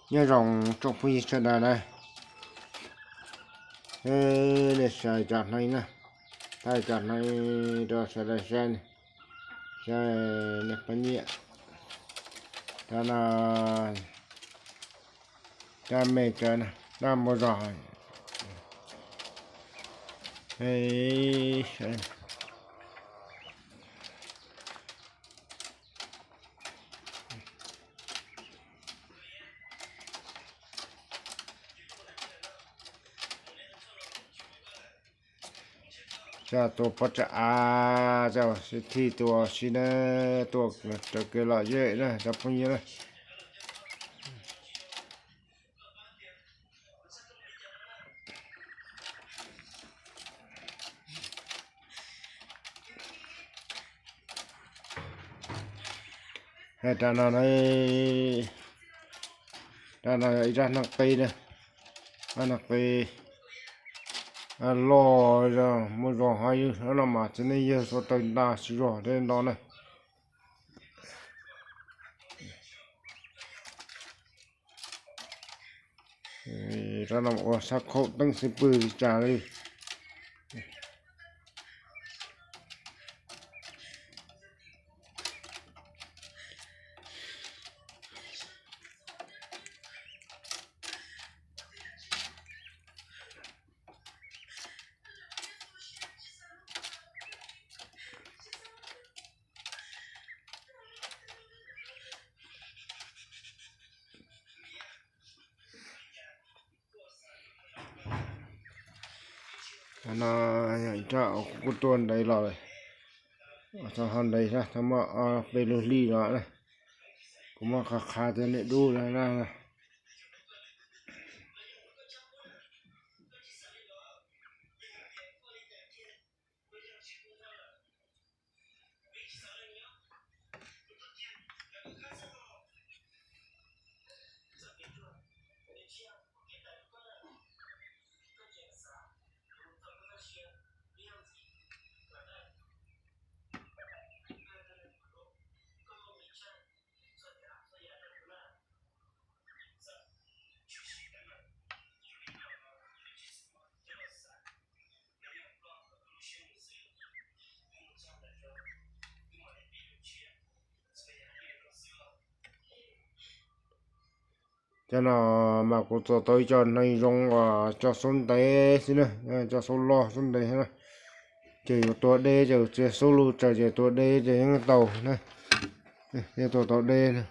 Nyob zoo tsoom phooj ywg sawv daws na, nej saib cov hneev na, thaij cov hneev rau sawv daws saib, saib nej poj niam, cov no, cov me cov no, cov mus zog. Coj tua pob tsag av, coj sib thij tua sib na, tua raws kev lom zem na cov phooj ywg na. Rau no, rau no yog ib rab hneev qe na, rab hneev qe loj, muaj zog hov yog no mas txiv neej yawg txhua tawg nta tsis zog tej no na. Rab no ua sab khaum teeb xwb pw tsis tsa li. No yog ib rab kuv tua ntev los lawm, txog ho ntev thiab, tau muaj peb lub hli no na. Kuv muab qha qha rau nej dub na. Cov no mas kuv txog tau ib co hneev zoo uas cov xub ntev xwb na, cov xub loj xub ntev na. Ces yuav tua deb ces txiav xub lub tsaws ces tua deb ces yeej tau na, yeej tua tau deb na.